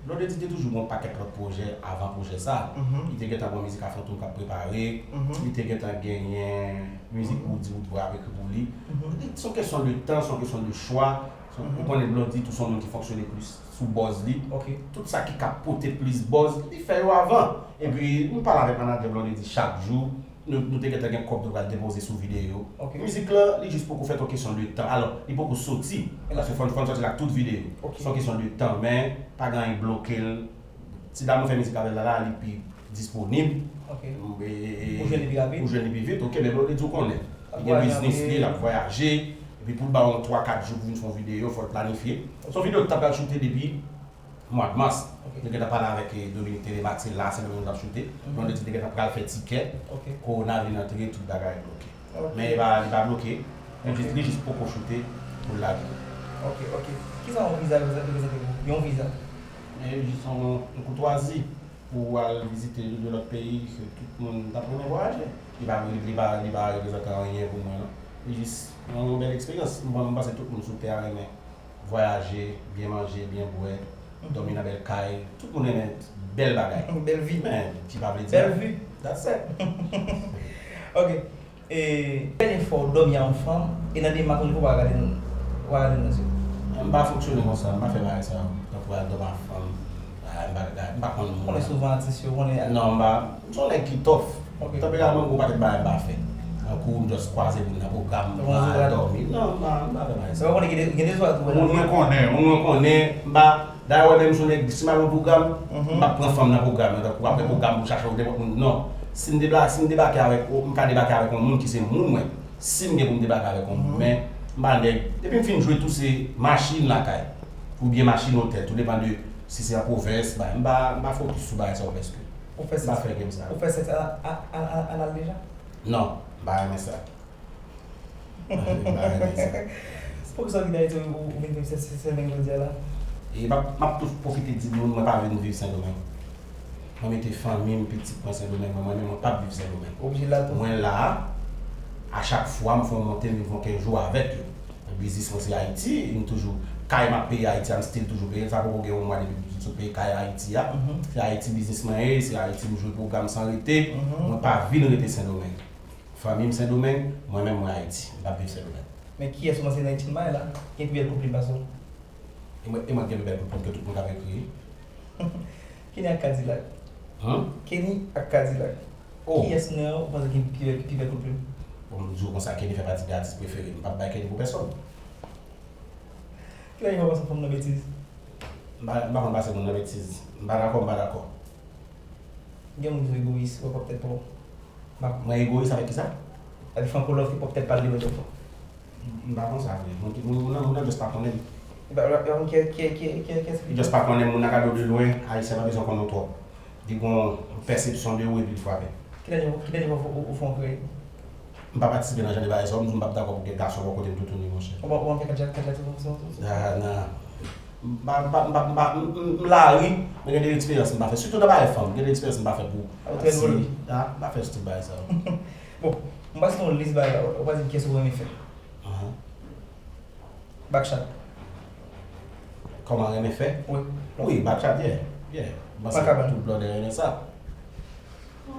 Blondedy te toujou gen yon pakèt lòt pwojè avan pwojè sa. Mhm. Li te gentan gen mizik a Fantom k ap prepare. Mhm. Li te gentan genyen mizik, mhm, Roody Roodboy ap ekri pou li. Mhm. Se yon kesyon de tan, se yon kesyon de chwa. Se yon, mhm, ou konnen Blondedy tou se yon moun ki fonksyone plis sou buzz li. Ok. Tout sa ki ka pote plis buzz, li fè yo avan. Epi, m pale avèk manadjè Blondedy chak jou. Nou, nou te gentan gen kòb nou pral depoze sou videyo. Ok. Mizik la, li jis poko fèt, yon kesyon de tan. Alò, li poko soti. Paske fò n, fò n sòti l ak tout videyo. Ok. Se yon kesyon de tan, men pa gen anyen ki bloke l. Ti dam nou fè mizik avè l la, la, li pi disponib. Ok. E, e, e, ou jwenn li pi rapid? Ou jwenn li pi vit, ok, men Blondedy ou konnen. Li gen biznis li, l ap vwayaje. Epi pou l ba w yon twa, kat jou pou vin fè yon videyo, fò l planifye. Ok. Se yon videyo ki ta pral choute depi mwa mas. Ok. Nou gentan pale avèk, eh, Dominique Telemax, se la, se nou menm nou t ap choute. Mhm. Blondedy te gentan pral fè tikè. Ok. Kowona vin antre, tout bagay bloke. Ok. Men li pa, li pa bloke. Li jis, ok, li jis poko choute pou l lage. Ok, ok. Kisa yon viza reprezante, reprezante pou ou? Yon viza. Men jis yon, yon koutwazi pou w al vizite de lòt peyi ke tout moun t ap renmen vwayaje. Li pa, li pa, li pa reprezante anyen pou mwen, non. Li jis yon bèl eksperyans. M, m panse tout moun sou tè a renmen vwayaje, byen manje, byen bwè, dòmi nan bèl kay. Tout moun renmen bèl bagay. Bèl vi. Men, ki pa vle di bèl vi. That's it. Ok. E, dènye fwa w dòmi a yon fanm, e nan dema konn li pou w pa gade l, ou pa gade l nan zye. M pa fonksyone konsa, m pa fè bagay sa yo. Tankou al dòmi a fanm, ah, m pa, m pa konn moun. Konnen souvan atis yo, konnen. Non, m pa, m se yon nèg ki tough. Ok. Tanperaman m gon pakèt bagay m pa fè. Tankou m just kwaze moun nan pwogram, m pran al dòmi. Non, m pa, m pa fè bagay sa. Ou konnen gen de, gen de zwa tou. Moun mwen konnen, moun mwen konnen, m pa, dayè w wè menm si yon nèg, si m al yon pwogram, m p ap pran fanm nan pwogram nan, tankou apre pwogram pou chache yon nenpòt moun. Non. Si m debake, si m debake avèk, m ka debake avèk yon moun ki se moun mwen. Si m gen pou m debake avèk yon moun, men m pa nèg, depi m fin jwe tou se machin lakay, oubyen machin otèl, tou depann de si se an pwovens, bay, m pa, m pa fokis sou bagay sa yo prèske. Ou fè sèks, ou fè sèks a- a- a- a- anal deja? Non, m pa renmen sa. M pa renmen sa. Poukisa w kite Ayiti, ou ou vin viv Sendomeng jodi a la? E m ap m ap tou pwofite di nou, mwen pa vin viv Sendomeng. Mwen mete fanmi m, pitit mwen Sendomeng, mwen menm mwen p ap viv Sendomeng. Oblije la tou. Mwen la, a chak fwa m fè yon monte, m vin fè yon kenz jou avèk yo. Biznis mwen se Ayiti, m toujou, kay m ap peye Ayiti a, m still toujou peye l, sa poko gen yon mwa depi m sot peye kay Ayiti a. Se Ayiti biznis mwen ye, se Ayiti m jwe pwogram san rete, mwen pa vin rete Sendomeng. Fanmi m Sendomeng, mwen menm mwen Ayiti, m p ap viv Sendomeng. Men kiyès ou panse nan etid may la, gen pi bèl kouplim pase w? E mwen, e mwen gen pi bèl kouplim ke tout moun k ap ekri. Kenny ak Kadilak. Kenny ak Kadilak. Kiyès nan yo ou panse gen pi bèl, pi bèl kouplim? Bon, m di w konsa, Kenny fè pati de atis prefere m. M p ap bay Kenny pou pèsonn. Kilè ou panse fanm nan betiz? M pa, m pa konn pase moun nan betiz. M pa dakò, m pa dakò. Gen moun ki egoyis, wè, w ap tèt pa w. Mwen egoyis avèk kisa? Avèk Franco Love, w ap tèt pale de mwen twòp fwa. M pa konsa vre. Moun ki, moun, moun nan, moun nan just pa konnen m. Li pa, li pa konn ki, ki, ki, ki, ki, ki. Li just pa konnen m, moun nan gade w de lwen, Ayisyen pa bezwen konnen w twòp. Li gon pèsepsyon de ou epi l frape. Ki dènye, ki dènye fwa ou, ou fè yon krèy? M pa patisipe nan jan de bagay sa yo, m di w m p ap dakò pou gen gason bò kote m toutouni, monchè. Ou pa, ou pa fè kadyak, kadyak, sou, sou, sou, sou. Ah, nan. M pa, m pa, m pa, m pa, m, m, m lari, men gen de eksperyans m pa fè. Sitou nan bagay fanm, gen de eksperyans m pa fè pou. Ah, ou trè dwòl, wi. Ah, m pa fè stil bagay sa yo. Bon, m pase yon lis bagay la, ou pa di m kiyès ou renmen fè. Ahan. Backshot. Kòman renmen fè? Wi. Wi, backshot, yeah. Yeah. M panse tout blòdè renmen sa. M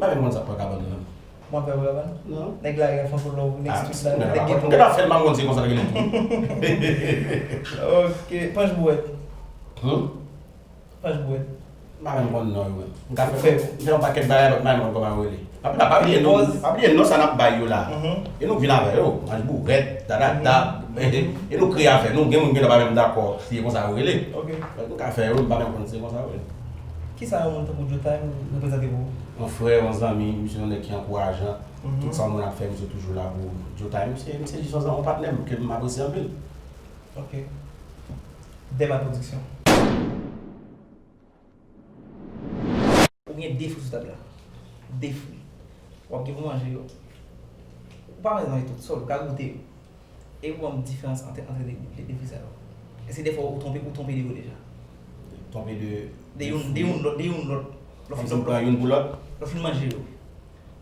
pa menm konn sa k pran kabann nan. Ou konn fè pou kabann? Non. Nèg la, nèg la, fè pou lòv, nèg street la, nèg ghetto. Ou gentan fè l, m pa konn se konsa l rele tou. Ok, panch bouwèt. Panch bouwèt. M pa menm konn non yo menm. M ka fè, m fè yon pakèt bagay, but m pa menm konn kòman yo rele. Pa, pa, pa bliye non, pa bliye non sa n ap bay yo la. E nou vin avè yo, panch bouwèt, dadada. E nou kreye afè nou, gen moun gentan pa menm dakò si se konsa yo rele. Ok. But m ka fè yo, m pa menm konn si se konsa yo rele. Kisa yon moun tankou Joe Time reprezante pou ou? Yon frè, yon zanmi, misye yon nèg ki ankourajan. Tout sa yon moun ap fè, misye toujou la pou ou. Joe Time, misye, misye jis yon zanmi, yon patnè m ke m apresye anpil. Ok. Dema Production. Ou gen de fwi sou tab la. De fwi. W ap gen pou manje yo. Ou pa bezwen manje tout sèl, ou ka goute yo. E ou wè yon diferans ant, ant de, de, de fwi sa yo? Èske dèfwa ou twonpe, ou twonpe de yo deja? Twonpe de, de youn, de youn lòt, de youn lòt. Lè w fin, lè w fin manje yo,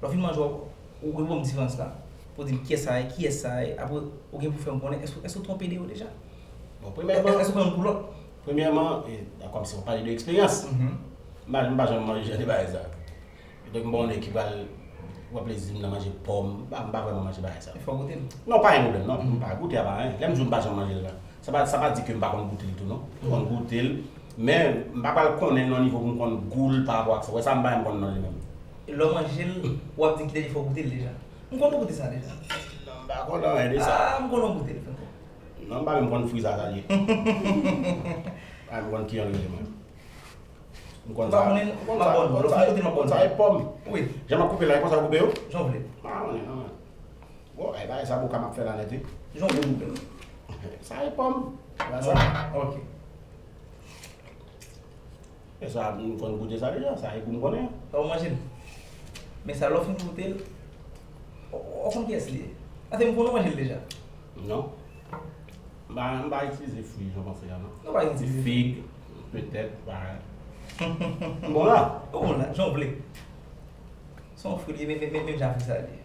lè w fin manje yo, ou, ou wè yon diferans la. Pou w di m kiyès sa ye, kiyès sa ye. Apre, ou gen pou fè m konnen, èske, èske ou twonpe de yo deja? Bon, premyèman, èske ou pran youn pou lòt? Premyèman, e, kòmsi w ap pale de eksperyans. M pa, m pa janm manje jan de bagay sa. Donk, m pa yon nèg ki pral pran plezi m nan manje pòm. M pa, m pa vrèman manje bagay sa. Fò w goute l. Non, pa gen pwoblèm, non. M pa goute a pa anyen. Lè m di w m pa janm manje l la, sa pa, sa pa di ke m pa konn goute l tou, non. M konn goute l, men m pa pral konnen l nan nivo pou m konn gou l pa rapò ak sa. Wè sa, m pa menm konn non li menm. E lè w manje l, w ap di m ki dènye fwa w goute l deja. M konn ou goute sa deja. Non, m pa konn anyen de sa. Ah, m konn ou goute l, frè. Non, m pa menm konn fwi sa, sa l ye. M pa menm konn ki jan l rele mwen. M konn sa. M konn sa, m konn sa, m konn sa e pòm. Wi. Jan m ap koupe la, e konsa yo koupe yo? Jan w vle. M pa konnen, non. Bon, e bagay sa boka m ap fè la nèt, wi. Jan w vle koupe l. Sa e pòm. Sa. Ok. E sa, m konn goute sa deja, sa e gou m konnen. Sa w manje l. Men sa, lè w fin goute l, w, w konn kiyès li ye. Ase m konnen w manje l deja. Non. M pa, m pa itilize fwi jan w panse a, non. Non, pa itilize fwi. Fig, petèt, pa. M bon la. Ou bon la, jan w vle. Se yon fwi li ye, men, men, men, menm jan fwi sa li ye.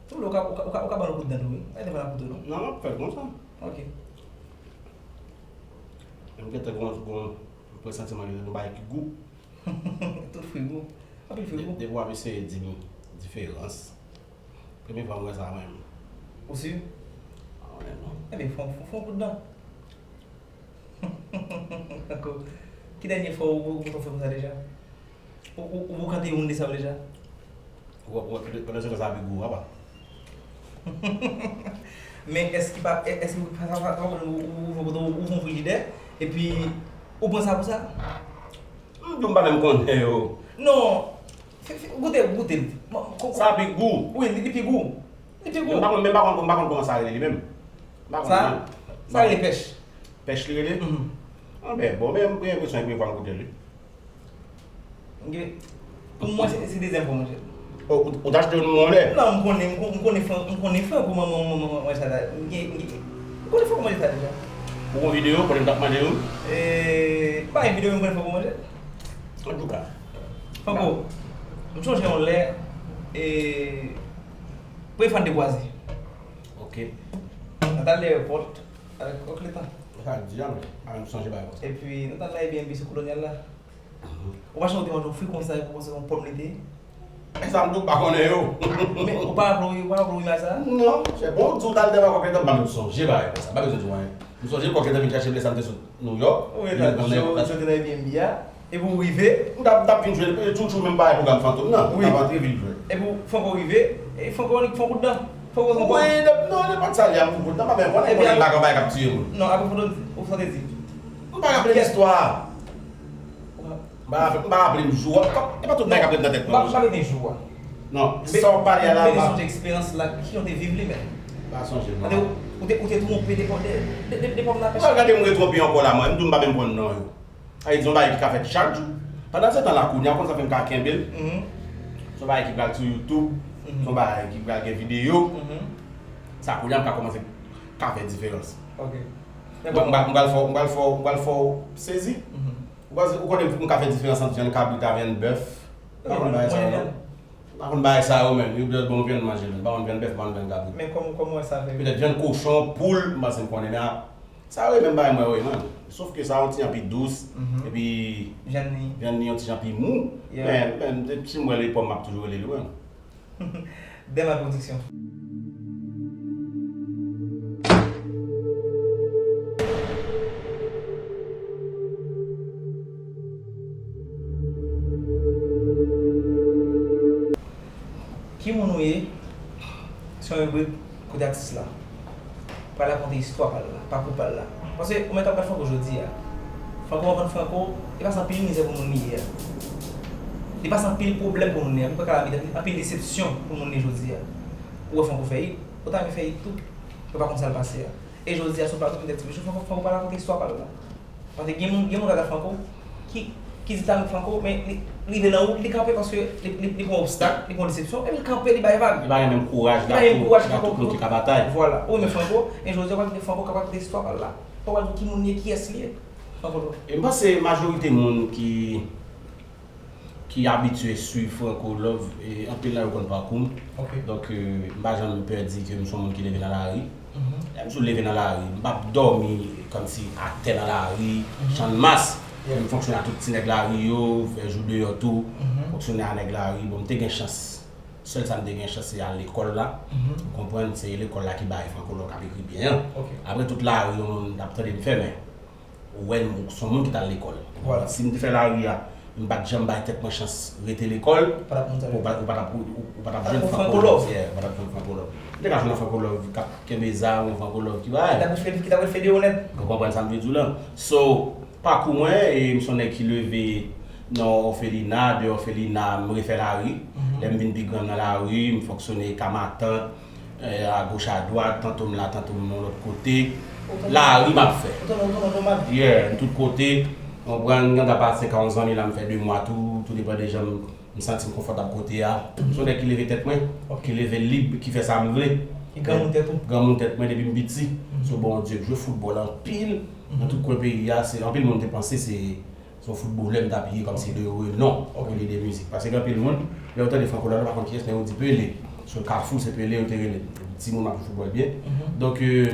Tou lè w ka, w ka, w ka, w ka ban l yon kout dan tou, wi. Pa gen de mal ak kouto, non. Non, m ap fè l konsa. Ok. M gentan gon, gon presantiman gen yon bagay ki gou. Tout fwi gou. Anpil fwi gou. Depi w ap eseye di m diferans. Premye fwa m wè sa mwen menm. Ou si? Pa konnen non. Ebyen, fè, fè, fè yon kout dan. Dakò. Ki dènye fwa ou, ou, ou fè konsa deja? Ou, ou, ou bokante youn de sa yo deja? Ou, ou, pandan se tan sa pi gou, apa. Men èske pa, èske pa, pa, pa, ou, ou, ou, ou, ou fè yon frijidè, epi ou pran sa pou sa? M di w m pa menm konnen yo. Non. Fè, fè, goute, goute l. Bon, ko-, ko-, sa pi gou. Wi, li, li pi gou. Li pi gou. Men m pa konn, men m pa konn, m pa konn kòman sa rele li menm. M pa konn sa, non. Sa rele pèch. Pèch li rele? Mhm. Anben, bon, men m gen enpresyon e premye fwa m koute l, wi. Ok. Pou mwen, se, se dezyèm fwa, monchè. O, ou, ou t achte youn mwen lè? Non, m konnen, m kon-, m konnen Fran-, m konnen Franco, mwen, mwen, mwen, mwen, mwen, sa la. M gen, m gen, m konnen Franco manje sa deja. Ou gon videyo, konnen m t ap mande youn? E, m pa gen videyo, men m konnen Franco manje. Antouka. Franco, m sonje yon lè, e, premye fwa n te kwaze. Ok. Nan tal de airport, avèk Kòk Letan. Sa di a, men. A, m sonje bagay konsa. Epi, nou t al nan Airbnb sou Kolonyal la. Mhm. Ou pa sonje ou te manje yon fwi konsa, epi ou panse se yon pòm li te ye? E sa m tou pa konnen yo. Men, ou pa raple w, ou pa raple w imaj sa a? Non, se bon, ou di w t al dèyè Kòk Letan, m pa menm sonje bagay konsa. M pa bezwen di w anyen. M sonje Kòk Letan vin chache m lè sa m te sot Nouyòk. Ou te sot nan Airbnb a, epi ou rive. M t ap, m t ap vin jwenn, e, Tchoutchou menm bagay pwogram Fantom nan. Wi. M t ap antre vin jwenn. Epi Franco rive, e Franco annik fè yon kout dan. Franco se yon pòm. Wi, non, nenpòt sa li a, m fè kout dan, m pa menm konnen, m konnen m pa gen bagay k ap tiye moun. Non, apre Fanco, ou sa te di? M pa raple m istwa a. M pa raple, m pa raple m jou a. E pa tout bagay k ap ret nan tèt mwen. M pa, m pa mete jou a. Non, sa w pale a la, m pa. Mete sonje eksperyans la, ki jan w te viv li menm. M pa sonje non. Ou te, ou te, ou te twonpe de, de, de, de, de pòm nan pèch. Ou al gade m retwonpe ankò la, mwen. M di w m pa menm konn non yo. Sa vle di, se yon bagay ki ka fèt chak jou. Pandan se tan la, kounye a, ou konn sa fè m ka kenbe l. Mhm. Se yon bagay ki pral sou YouTube. Mhm. Se yon bagay ki pral gen videyo. Mhm. Sa, kounye a, m ka kòmanse ka fè diferans. Ok. Bon, m pral, m pral fè w, m pral fè w, m pral fè w sezi. Mhm. Ou panse, ou konnen m ka fè diferans ant vyann kabrit a vyann bèf? M pa konn bagay sa yo non. M pa konn bagay sa yo menm. Yo di bon vyann manje, men m pa konn vyann bèf, m pa konn vyann kabrit. Men kòm, kòm ou wè sa fè? Petèt vyann kochon, poul, m panse m konnen, men a, sa yo e menm bagay mwen yo ye, man. Sof ke sa yon ti jan pi dous, mhm, epi vyann li, vyann li yon ti jan pi mou. Yeah. Men, men, depi m wè le pòm, m ap toujou rele li, wi. Dema Production. Ki moun ou ye? Se yon ribrik kote atis la pral rakonte istwa pa l la, pakou pa l la. Paske ou menm k ap gad Franco jodi a. Franco anvan Franco, li pase anpil mizè pou moun li ye a. Li pase anpil pwoblèm pou moun li ye a, anpil kalamite, anpil, anpil desepsyon pou moun li ye jodi a. Ou wè Franco fè it, ou ta renmen fè it tou, men ou pa konn sa l pase a. E jodi a, sou plato Pete Ti Michou, Franco, Franco pral rakonte istwa pa l la. Paske gen moun, gen moun k ap gad Franco, ki, ki di l ta renmen Franco, men li, li rive nan wout, li kanpe paske li, li, li pran obstak, li pran desepsyon, epi l kanpe, li bay vag. Li pa gen menm kouraj, li pa gen kouraj pou tout moun ki ka batay. Vwala. Ou renmen Franco, men jodi a, w pral kite Franco, w pral kite istwa pa l la. Ou pral di ki moun li ye, kiyès li ye. Franco Love. E m panse majorite moun ki ki abitye swiv Franco Love, e, anpil nan yo konn pakou m. Ok. Donk, e, m pa janm pè di ke m se yon moun ki leve nan lari. Mhm. Lè m di w leve nan lari, m p ap dòmi kòmsi atè nan lari, mhm, Channmas. Yeah. M fonksyone ak tout ti nèg lari yo, fè jou deyò tou, mhm, fonksyone ak nèg lari. Bon, m te gen chans. Sèl sa m te gen chans, se al lekòl la. Mhm. Ou konprann, se lekòl la ki bay Franco Love k ap ekri byen an. Ok. Apre tout lari, yon moun t ap tande m fè, men Ou wè, m se yon moun ki t al lekòl. Vwala. Si m te fè lari a, m pa t janm bay tèt mwen chans rete lekòl, ou pa t ap, ou pa t ap, ou, ou pa t ap jwenn Franco Love. Yeah, ou pa t ap jwenn Franco Love. M te ka jwenn yon Franco Love k ap kenbe zam, yon Franco Love ki bay. Ki t ap fè, ki t ap fè deyò nèt. Ou konprann sa m vle di w lan? So, pakou mwen, e m se yon nèg ki leve nan òfelina, de òfelina, m refè lari. Mhm. Lè m vin pi gran, m nan lari, m fonksyone ka matant, e, agoch adwat, tanto m la, tanto m yon lòt kote. Lari m ap fè. Ou tounen, ou tounen nomad. Yeah, m tout kote. Ou konprann, m gentan pase ka yon zanmi la, m fè de mwa tou, tou depann de jan m, m santi m konfòtab kote a. M se yon nèg ki leve tèt mwen, ki leve lib, ki fè sa m vle. Ki granmoun tèt ou. Granmoun tèt mwen depi m piti. Mhm. So, Bondye, m jwe foutbòl anpil. Mhm. Nan tout kwen peyi a, se, anpil moun te panse se Se yon foutbolè m t ap ye kòmsi de renon olye de mizik. Paske gen anpil moun, lè yo tande Franco Love, yo pa konn kiyès, men yo di Pele. Sou Kafou, se Pele yo te rele l. Timoun m ap jwe foutbòl byen. Mhm. Donk, e,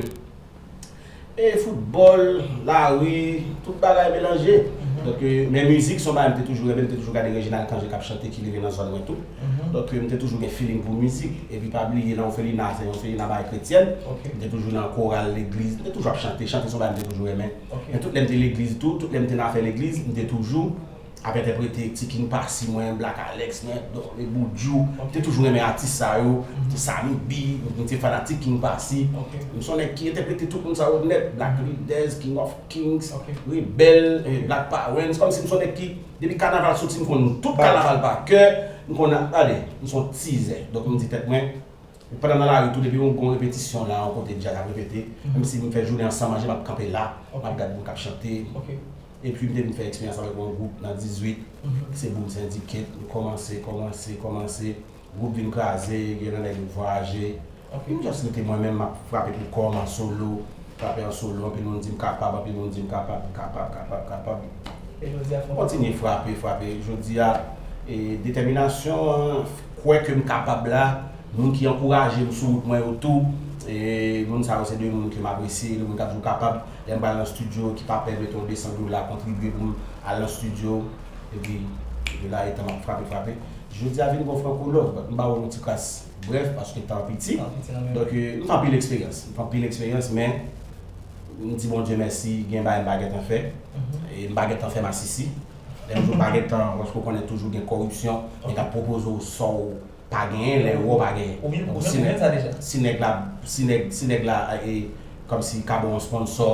e foutbòl, lari, tout bagay melanje. Mhm. Donk, e, men mizik, se yon bagay m te toujou renmen, m te toujou gade Reginald Cangé k ap chante ki leve nan zòn mwen tou. Mhm. Donk, e, m te toujou gen feeling pou mizik. Epi pa bliye, nan òfelina, se yon òfelina bay kretyèn. Ok. M te toujou nan koral legliz, m te toujou ap chante. Chante se yon bagay m te toujou renmen. Ok. Men tout lè m te legliz tou, tout lè m te nan afè legliz, m te toujou ap entèprete ti King Passy mwen, Black Alex mwen, Don Boudjou. Ok. M te toujou renmen atis sa yo, mhm, ti Sammy B, m te fanatik King Passy. Ok. M se yon nèg ki entèprete tout moun sa yo nèt, Black Leaders, King of Kings, ok, Rebel, eh, Black Parents, kòmsi m se yon nèg ki, depi kanaval soti, m konn tout kanaval pa kè, m konn, gade, m se yon tizè. Donk, m di tèt mwen, Pandan m nan lari tou, depi yon, yon repetisyon la, yon kote djaz ap repete, mhm, menm si m fè jounen an san manje, m ap kanpe la, ok, m ap gad moun k ap chante. Ok. Epi m te vin fè eksperyans avèk yon gwoup nan dizuit, se Boom Syndicate. M kòmanse, kòmanse, kòmanse. Gwoup vin kraze, gen nan nèg yo vwayaje. M just rete mwen menm, m ap frape pou kò m an solo, frape an solo. Anpil moun di m kapab, anpil moun di m kapab, m kapab, kapab, kapab. M kontinye frape, frape. Jodi a, e, detèminasyon an, kwè ke m kapab la, moun ki ankouraje m sou wout mwen yo tou, e, moun sa yo se de moun ke m apresye, de moun k ap di w kapab, lè m pral nan estidyo, ki pa pè mete yon desann dola kontribye pou m al nan estidyo, epi de la etan m ap frape, frape. Jodi a vin gon Franco Love, m ba w yon ti kras brèf, paske tan an piti. Tan an piti kanmenm. Donk, e, m fè anpil eksperyans. M fè anpil eksperyans, men m di Bondye mèsi, gen bagay m pa gentan fè. E m pa gentan fè masisi. Lè m di w pa gentan, paske w konnen toujou gen kòripsyon, nèg ap pwopoze w sa w pa genyen, lè w wè w pa genyen. Donk, si nèg, si nèg la, si nèg, si nèg la, e, kòmsi ka ba w yon sponsò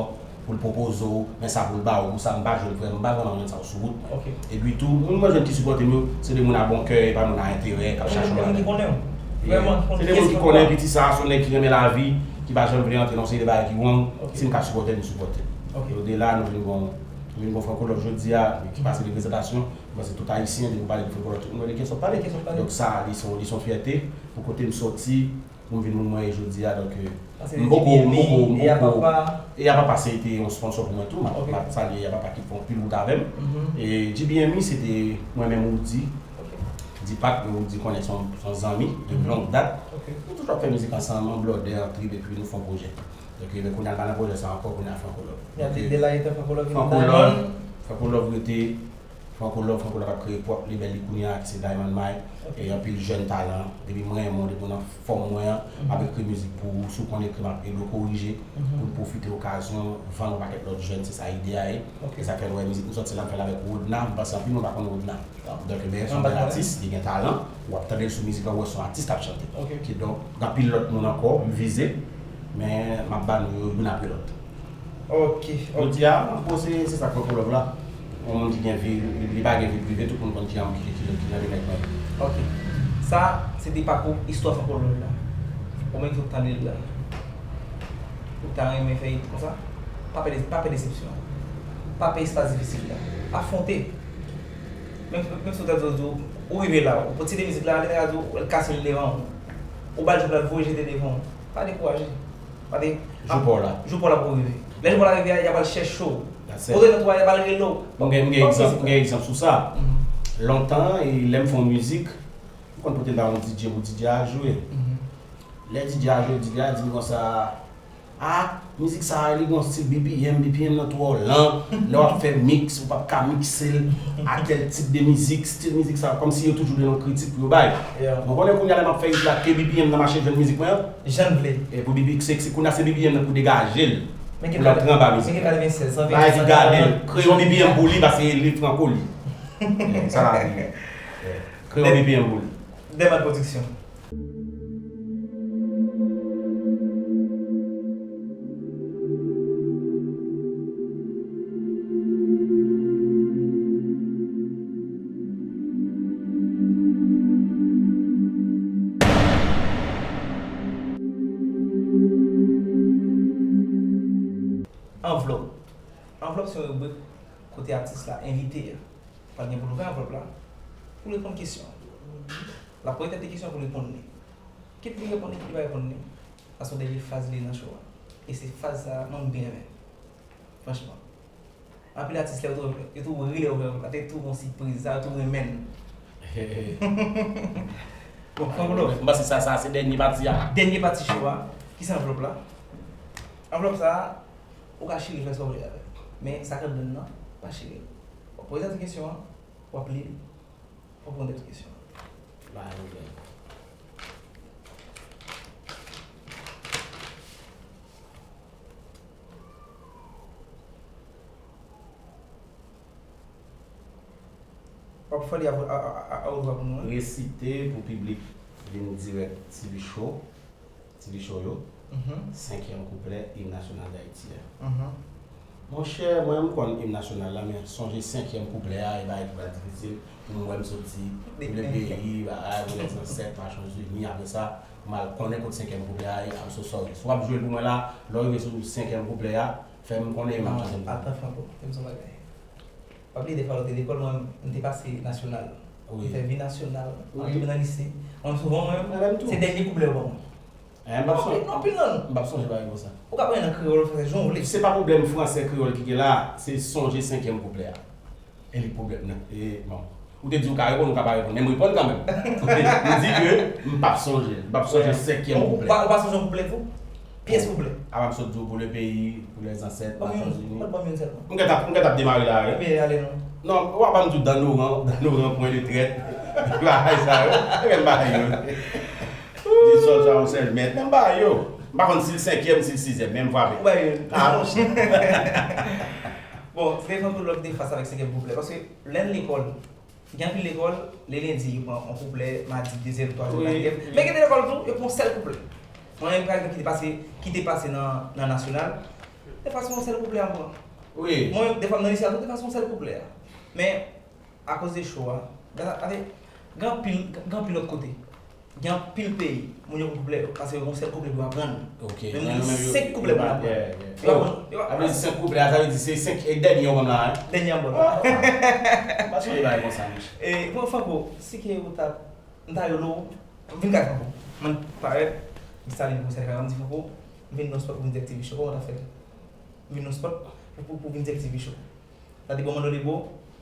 pou l pwopoze w, men sa pou l ba w, pou sa m pa jwenn, frè m, m pa vrèman jwenn sa w sou wout mwen. Epi tou, moun mwen jwenn ki sipòte m yo, se de moun a bon kè, e pa moun a enterè, k ap chache yon bagay. Se de moun ki konnen w. Se de moun ki konnen piti sa, se yon nèg ki renmen lavi, ki pa janm vle antre nan yon seri de bagay ki wrong, si m ka sipòte l, m sipòte l. Odela, nou vin gon, nou vin gon Franco Love jodi a, ki pase de prezantasyon, m panse tout Ayisyen, depi w pale de Franco Love, tout moun wè de kiyès w ap pale. Donk sa, li se yon, li se yon fyète pou kote m sòti, pou m vin moun mwen ye jodi a. Donk, e, m poko, m poko, m poko. Eya Papa se te yon sponsò pou mwen tou. M ap, m ap salye Eya Papa ki fè anpil wout avè m. E G B M E se te mwen menm Roody. Deepak, men Roody konnen se yon, se yon zanmi de longue date. Nou toujou ap fè mizik ansanm, an blòdè, an trip, epi nou fè yon pwojè. Donk, e, men kounye a l pa nan pwojè sa ankò, kounye a Franco Love. Donk, e, Franco Love, Franco Love rete Franco Love, Franco Love ap kreye pwòp lebèl li kounye a, ki se Diamond Mine. E anpil jèn talan. Depi m renmen w, depi w nan fòm mwen an, m ap ekri mizik pou ou. Si w konn ekri, m ap ede w korije. Pou n pwofite okazyon, vann yon pakèt lòt jèn, se sa ide a ye. E sa k fè nou wè mizik nou sòti la, m fè l avèk Rodna. M panse anpil moun pa konn Rodna. Donk, ebyen, se yon bèl atis, li gen talan. W ap tande l sou mizik la, w wè se yon atis k ap chante. Kidonk, gen anpil lòt moun ankò, m vize. Men, m ap ba nou yo youn apre lòt. Ok, ok. Jodi a, an gwo, se, se sa k Franco Love la. Yon moun ki gen vi, li, li pa gen vi prive, tout moun konn ki, ki, ki, ki jan de nèg mwen ye. Ok. Sa, se te pakou istwa Franco Love la. Ou menm ki t ap tande l la. Ou ta renmen fè konsa? Pa pè, pa pè desepsyon. Pa pè espas difisil la. Afwonte. Menm, menm si w ta di, di w, ou rive la, ou pwofite de mizik la, lè nèg la di w, l kase l devan w. Ou ba l jou pou l al voye jete devan w. Pa dekouraje. Paske jou pa w la. Jou pa w la poko rive. Lè jou pa w la rive a, y a pral chèche w. Kote w nan twouve a, y a pral rele w. Mwen gen, mwen gen egzanp, mwen gen egzanp sou sa. Lontan, e lè m fè yon mizik, m konn pote l ba yon D J pou D J a jwe. Lè D J a jwe, D J a di m konsa, "Ah, mizik sa a, li gon stil B P M, B P M nan twò lan. Lè w ap fè mix, ou p ap ka mikse l a tèl tip de mizik, stil mizik sa a." Kòmsi yo toujou gen yon kritik pou yo bay. Mwen konnen kounye a lè m ap fè hit la, ke B P M nan mache jwenn mizik mwen an. Jan l vle. E pou B P M, se, se kounye a se B P M nan pou degaje l. Pou l ap pran ba mizik la. Bagay ki gade l, kreye yon B P M pou li, paske li Franco li. E, sa la, e, kreye yon B P M pou li. Dèman Pwodiksyon. Anvlòp. Anvlòp se yon ribrik kote atis la envite a pral gen pou l ouvè anvlòp la pou l reponn kesyon. L ap poze tèt li kesyon pou l reponn li. Kit li reponn li, kit li pa reponn li, sa se yon dènye faz li nan show a. E se faz sa a mwen m byen renmen. Franchman. Anpil atis lè yo tou, yo tou ri lè yo ouvè anvlòp la, te tou gon sipriz, sa yo tou renmen l. Bon, Franco Love. M panse sa, sa se dènye pati a. Dènye pati show a. Ki se anvlòp la? Anvlòp sa a, ou ka chire fè sa w vle avè l. Men sa k anndan l nan, pa chire l. W ap poze tèt ou kesyon an, w ap li l, w ap reponn tèt ou kesyon an. Ba yo byen. W ap fè li a, a, a, a, a wot vwa pou nou, wi. Resite pou piblik vin dirèk T V show, T V show yo, senkyèm kouplè im nasyonal Dayiti a. Monchè, mwen, m konn im nasyonal la, men sonje senkyèm kouplè a, e bagay ki pral difisil pou m wè m soti, depi le peyi, bagay, mwen rete nan sèt, Nasyonzini, apre sa, m al konnen kot senkyèm kouplè a ye, I'm so sorry. Si w ap jwe l pou mwen la, lè w rive sou senkyèm kouplè a, fè m konnen e m ap chante m. Atan, Franco, fè m di w yon bagay. Pap li defwa lè w te lekòl, mwen, m te pase nasyonal. M fè vi nasyonal, m ap rive nan lise. Mwen, souvan, mwen, se dènye kouplè yo ban mwen. M p ap sonje. Non, anpil nan nou. M p ap sonje bagay konsa. Ou ka pale nan kreyòl, fransè, jan w vle. Se pa pwoblèm fransè, kreyòl ki gen la, se sonje senkyèm kouplè a. E li pwoblèm nan. E, bon. Ou te di ou ka reponn, ou ka pa reponn. Men m reponn kanmenm. M di ke m p ap sonje. M p ap sonje senkyèm kouplè. Ou pa, ou pa sonje yon kouplè tou? Pyès kouplè. Apa m sot di w pou le peyi, pou lèzansèt, Nasyonzini. Ban m youn sèlman. M gentan, m gentan ap demare la, wi. Ebyen, ale non. Non, w ap ban m di w dan noran, dan noran, pwen de trèt. Bagay sa yo. Ebyen, m ba yo. Di sòl sa yon sèl mèt. Men m ba yo. M pa konn si l senkyèm, si l sizyèm, men m frape. Ou ba yo. Ah, monchè. Bon, se te yon lòt de fas avèk senkyèm kouplè. Paske lè n lekòl, gen anpil lekòl, le lendi, yo pran yon kouplè, madi, dezyèm, twazyèm, katriyèm. Men gen de lekòl tou, yo pran yon sèl kouplè. Mwen menm, pa egzanp, ki te pase, ki te pase nan, nan nasyonal, defwa se yon sèl kouplè a m pran. Mwen menm, defwa m nan lise a tou, defwa se yon sèl kouplè a. Men, akoz de cho a, gen, gen anpil, gen anpil lòt kote. Gen anpil peyi, moun yo pran kouplè yo, paske yo gen yon sèl kouplè pou yo aprann. Men moun yo gen senk kouplè pou yo aprann. Yo aprann, yo aprann. Sa vle di senk kouplè a, sa vle di se senk e dènye yo ban m la, hein? Dènye an ban m la. M pa sonje bagay konsa, monchè. E, bon, Franco, si ke ou ta, m ta rele w, vin kay Franco. Mwen parèt, m salye l pou sèl kay la, m di Franco, m vin nan spòt pou vin di ak T V Show, kòman w ta fè? M vin nan spòt pou, pou, pou vin di ak T V Show. Sa te bon, Manno Libo,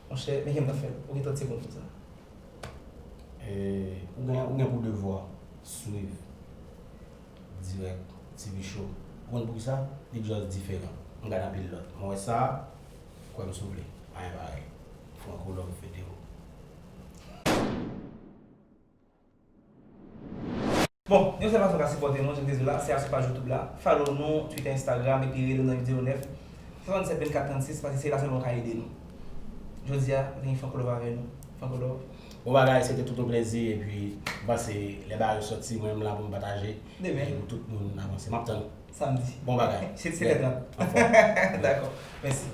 monchè, men kè m t ap fè l. Ou gen trant segonn pou sa. E, ou gen, ou gen pou devwa swiv dirèk T V Show. Ou konn poukisa? Li just diferan. M gade anpil lòt. Mwen wè sa, kwè m si w vle. Pa gen parèy. Franco Love Video. Bon, yon sèl fason w ka sipòte nou, jan m te di w la, se asou paj YouTube la. Follow nou, Twitter, Instagram, epi rele nou nan uit zewo nèf, swasannsèt vennkat trannsis, paske se la sèlman w ka ede nou. Jodi a, nou te gen Franco Love avè nou. Franco Love. Bon bagay, se te tout yon plezi, epi m panse lè bagay yo sòti, mwen menm la pou m pataje, epi pou tout moun avanse. M ap tann nou. Samdi. Bon bagay. Se, se lè trant. Anfòm. Dakò. Mèsi.